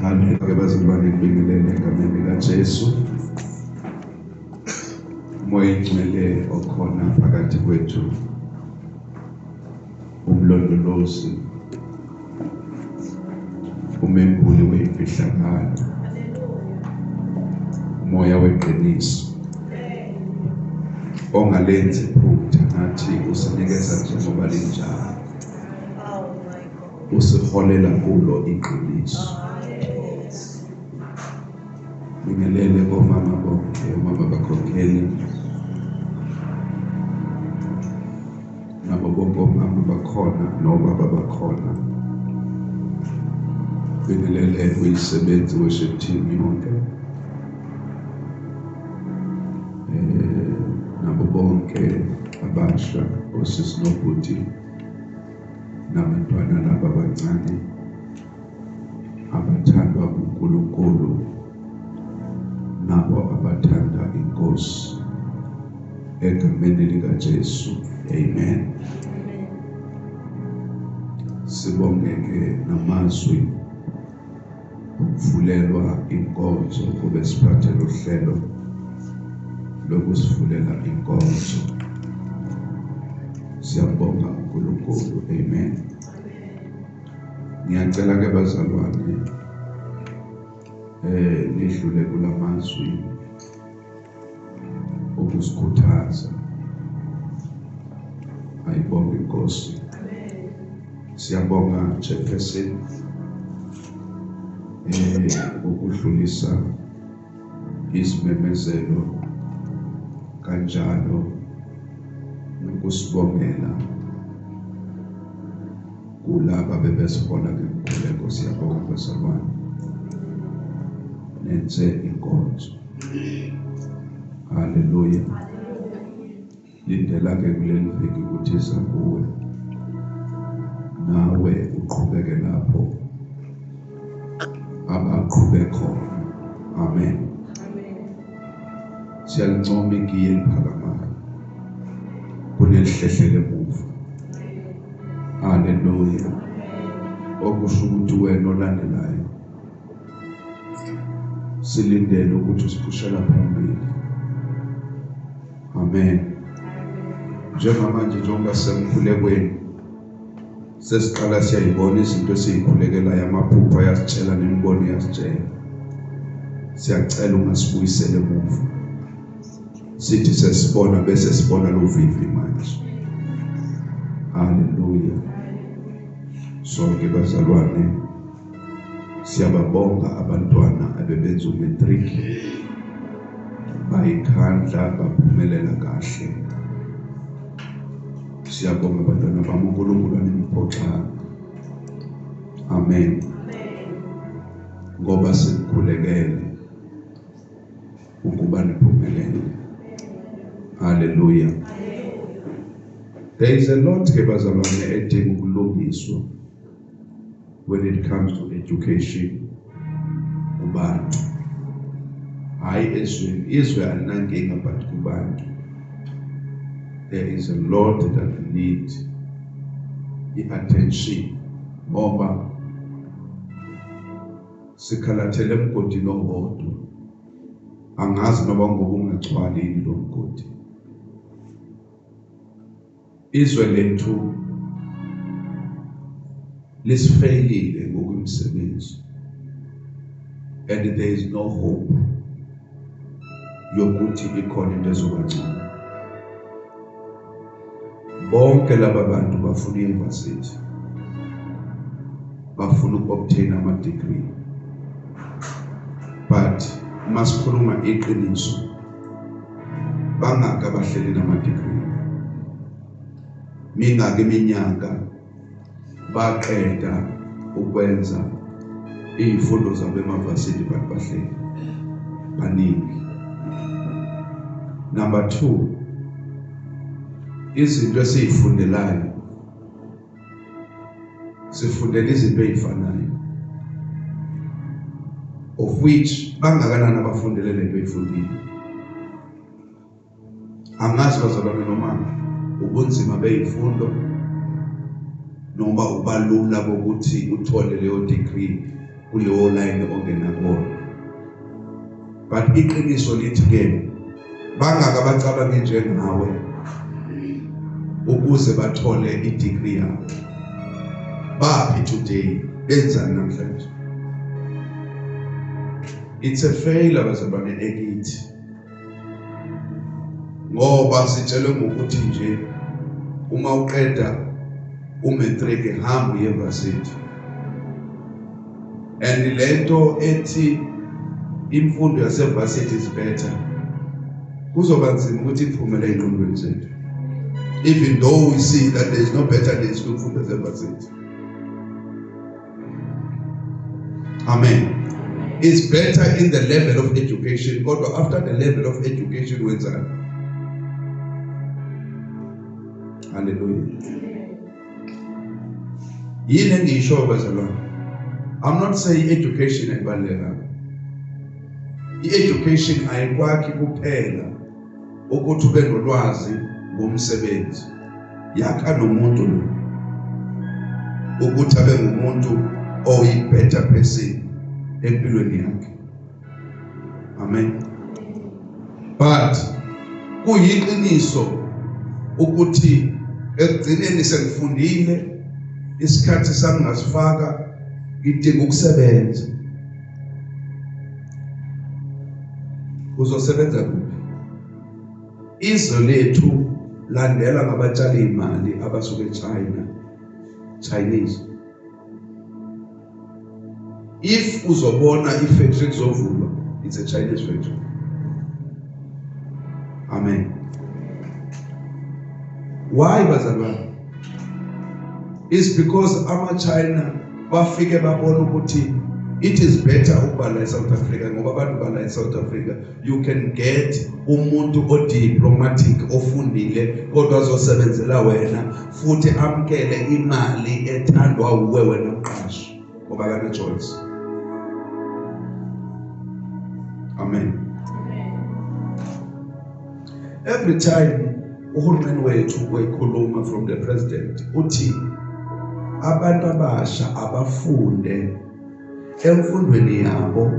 Haleluya bazalwane, ngibingelele egameni likaJesu. Umoya Oyingcwele okhona phakathi kwethu, umlondolozi, umembuli wemfihlakalo, umoya weqiniso ongalenzi iphutha, nathi usinikeza njengoba linjalo, usiholela kulo iqiniso. Bingelele komama bonke, omama bakhokheli nabo bonke omama bakhona nobaba bakhona. Bingelele kuyisebenzi worship team yonke, nabo bonke abasha, osisi nobhuti nabantwana laba abancane abathandwa uNkulunkulu nabo abathanda inkosi, egameni likaJesu, amen. Sibonge ke namazwi ukuvulelwa inkonzo, kube siphathe uhlelo lokusivulela inkonzo. Siyabonga uNkulunkulu, amen. Ngiyacela ke bazalwane, nidlule kulamazwi ukusikhuthaza. Ayibonge inkosi. Siyabonga chairperson ukudlulisa izimemezelo kanjalo nokusibongela kulaba bebesihola ngemkhuleko. Siyabonga bazalwane, nenze inkonzo. Haleluya. Lindela ke kuleli viki ukuthi iza kuwe, nawe uqhubeke lapho abaqhube khona. Amen. Siyalincoma igiye eliphakamayo kunelihlehlele emuva. Haleluya. Okusho ukuthi wena olandelayo silindele ukuthi usiphushela phambili. Amen. Njengamanje njengoba semkhulekweni sesiqala siyayibona izinto esiyikhulekelayo, amaphupho ayasitshela nemibono iyasitshela. Siyacela ungasibuyisele emuva, sithi sesibona bese sibona lo vivi manje. Haleluya. Sonke bazalwane siyababonga abantwana abebenza umatric, bayikhandla baphumelela kahle. Siyabonga abantwana bami, uNkulunkulu animphoxanga. Amen. Ngoba sikukhulekele ukuba niphumelele. Haleluya. There is a lot ke bazalwane edinga ukulungiswa when it comes to education kubantu, hayi ezweni, izwe alinankinga, but kubantu there is a lot that need i-attention, ngoba sikhalathele emgodini owodwa. Angazi noma ngoba ungagcwali yini lo mgodi. Izwe lethu lisifeyilile ngokwemisebenzi and there is no hope yokuthi ikhona into ezoba ngcono. Bonke laba bantu bafuna i-university, bafuna uku-obtain ama-degree, but masikhuluma iqiniso, bangaki abahleli nama-degree? Mingaki iminyaka baqeda ukwenza iy'fundo zabo emavasithi, but bahleli baningi? Number 2, izinto esiyifundelayo, sifundela izinto ey'fanayo, of which bangakanani abafundele lento eyifundile? Angazi bazalwane noma ubunzima bey'fundo noma ubalula bokuthi uthole leyo degree. kulewo line ongena kuwona. But iqiniso lithi ke bangaka abacabange njengawe ukuze bathole i-degree yabo. Baphi today? Benzani namhlanje? It's a failure bazalwane ekithi, ngoba sitshelwe ngokuthi nje uma uqeda umatric hamba uye varsity. And lento ethi imfundo yasevarsity is better kuzoba nzima ukuthi iphumele ey'ngqondweni zethu, even though we see that there is no betterness kwimfundo yasevarsity. Amen. It's better in the level of education, kodwa after the level of education wenzani? Hallelujah. Yini engiyisho bazalwane? I'm not saying education ayibalulekanga. I-education ayikwakhi kuphela ukuthi ube nolwazi ngomsebenzi, yakha nomuntu lo ukuthi abe ngumuntu oyi-better person empilweni yakhe. Amen. But kuyiqiniso ukuthi ekugcineni sengifundile, isikhathi sami ngasifaka, ngidinga ukusebenza. Uzosebenza kuphi? Izwe lethu landela ngabatshali imali abasuka eChina, Chinese. If uzobona i-factory kuzovulwa, it's a Chinese factory. Amen. Why bazalwane? It's because ama-China bafike babona ukuthi it is better ukuba la eSouth Africa, ngoba abantu bala eSouth Africa you can get umuntu o-diplomatic ofundile kodwa azosebenzela wena futhi amkele imali ethandwa uwe wena mqashi, ngoba akana choice. Amen. Every time uhulumeni wethu wekhuluma from the president uthi abantu abasha abafunde, emfundweni yabo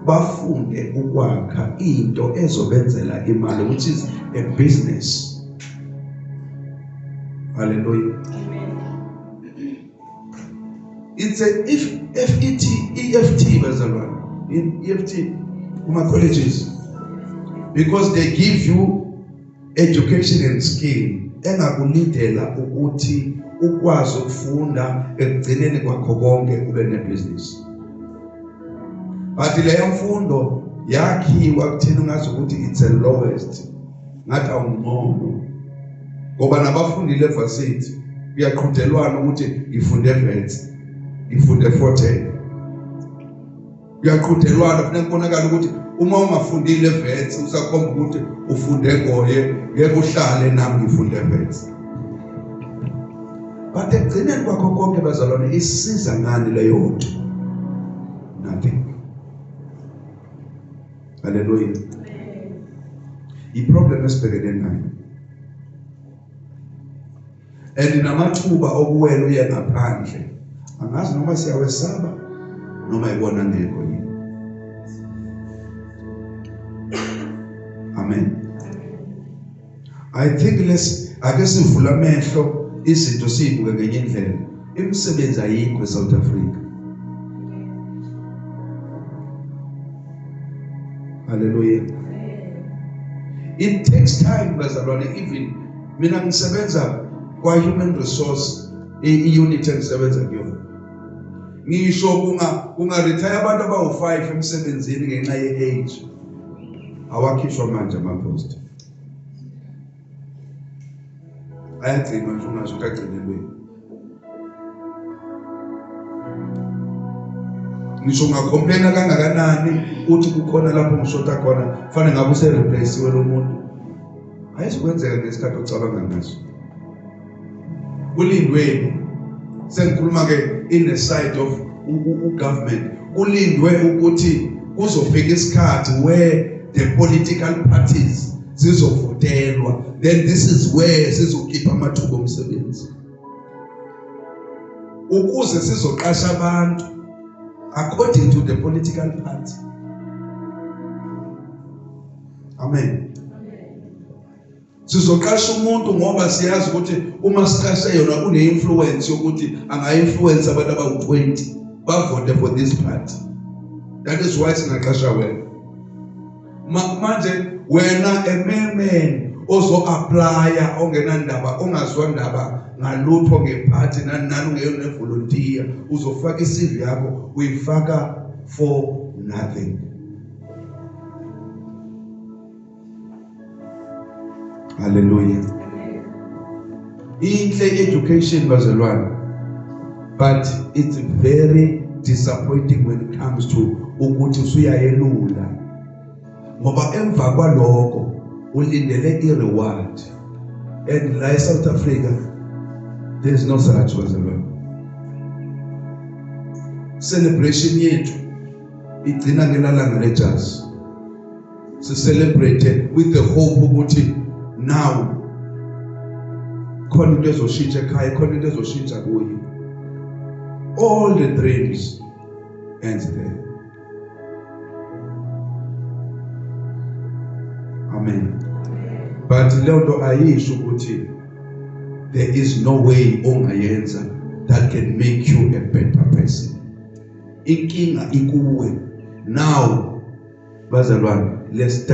bafunde ukwakha into ezobenzela imali, which is a business. Hallelujah. It's a if FET EFT bazalwane, in EFT kuma colleges, because they give you education and skill engakulidela ukuthi ukwazi ukufunda, ekugcineni kwakho konke ube nebusiness. But leyo mfundo yakhiwa kuthina ungazi ukuthi it's a lowest, ngathi awungcono, ngoba nabafundile evarsity kuyaqhudelwana ukuthi ngifunde Wits, ngifunde Fort Hare. Kuyaqhudelwana, kufuneka kubonakala ukuthi uma ungafundile eWits usakhomba ukuthi ufunde ngoye, ngeke uhlale nami ngifunde eWits. But ekugcineni kwakho konke bazalwane, isiza ngani leyo nto? Nothing. Hallelujah. I-problem esibhekene nayo, and namathuba okuwela uye ngaphandle, angazi noma siyawesaba noma ibona ngekho yini. Amen. I think let's ake sivule amehlo, izinto siyibuke ngenye indlela. Imisebenzi ayikho eSouth Africa. Hallelujah. It takes time bazalwane. Even mina ngisebenza kwa human resource, i-unit engisebenza kuyona, ngisho kunga retire abantu abawu5 emsebenzini ngenxa ye-age, awakhishwa manje ama-post, ayagcinwa nje, ungazi ukuthi agcinelweni. Ngisho ungacomplaina kangakanani uthi kukhona lapho ngishoda khona, fanele ngabe use-replace-iwe lo muntu, ayizukwenzeka ngesikhathi ocabanga ngaso. Kulindweni, sengikhuluma ke in the side of u-government, kulindwe ukuthi kuzofika isikhathi where the political parties zizovotelwa, then this is where sizokhipha amathuba omsebenzi ukuze sizoqasha abantu. According to the political party. Amen. Sizoqasha umuntu ngoba siyazi ukuthi uma siqashe yona une-influence yokuthi anga-influence abantu abawu-20 bavote for this party. That is why singaqasha wena. Manje wena ememeni ozo-applya ongenandaba, ongazwa ndaba ngalutho ngephathi nani nani, ungeyona nevolontiya, uzofaka i-CV yakho, uyifaka for nothing. Hallelujah. Inhle education, bazalwane, but it's very disappointing when it comes to ukuthi usuyayelula, ngoba emva kwaloko ulindele i-reward, and la eSouth Africa there is no such, bazalwane. Celebration yethu igcina ngelalanga lejazi, si-celebrate with the hope ukuthi now khona into ezoshintsha ekhaya, khona into ezoshintsha kuye. All the dreams ends there. Amen. But leyo nto ayisho ukuthi there is no way ongayenza that can make you a better person. Inkinga ikuwe. Now, bazalwane, let's